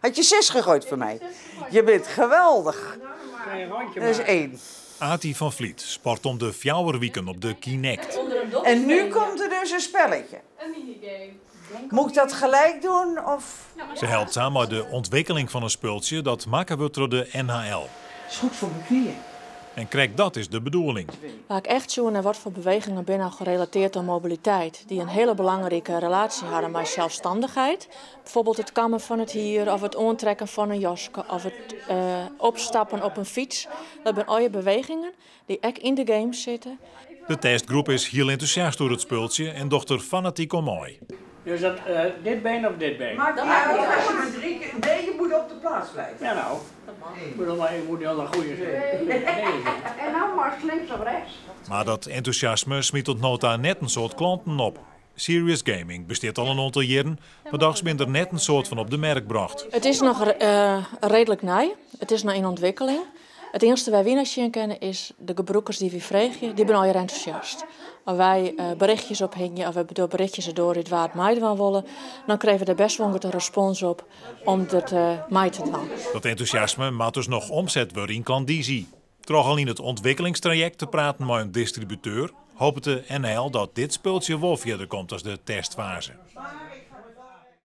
Had je zes gegooid voor mij? Je bent geweldig. Dat is één. Ati van Vliet sport om de 4 wieken op de Kinect. En nu komt er dus een spelletje. Een minigame. Moet ik dat gelijk doen? Of? Ze helpt samen de ontwikkeling van een spultje dat maken we door de NHL. Is goed voor mijn knieën. En krijg dat is de bedoeling. Waar ik echt zoek naar wat voor bewegingen binnen gerelateerd aan mobiliteit, die een hele belangrijke relatie hadden met zelfstandigheid. Bijvoorbeeld het kammen van het hier, of het onttrekken van een jasje, of het opstappen op een fiets. Dat zijn al je bewegingen die echt in de game zitten. De testgroep is heel enthousiast door het spultje en dochter fanatiek om mooi. Dus dat, dit been of dit been? Maakt niet uit, als je maar 3 keer... Nee, je moet op de plaats blijven. Ja nou, ik bedoel, maar ik moet wel een goede zijn. En nou maar links of rechts. Maar dat enthousiasme smiet tot nota net een soort klanten op. Serious Gaming besteedt al een aantal jaren, maar dags ben er net een soort van op de merk gebracht. Het is nog redelijk nieuw, het is nog in ontwikkeling. Het eerste waar we naar zien kennen is de gebruikers die we vragen, die zijn al enthousiast. Als wij berichtjes ophingen of we door berichtjes door het waar het mij van willen, dan krijgen we er best wel een respons op om dat mij te doen. Dat enthousiasme maakt dus nog omzet worden in klandizie. Toch al in het ontwikkelingstraject te praten met een distributeur, hoopt de NHL dat dit spultje wel verder komt als de testfase.